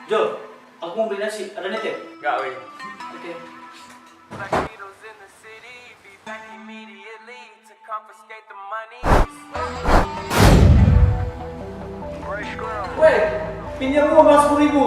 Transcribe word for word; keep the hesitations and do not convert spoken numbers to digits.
Jo, aku mau beli nasi. Ada nitip? Enggak weh. Oke. Weh, pinjam uang bang sepuluh ribu.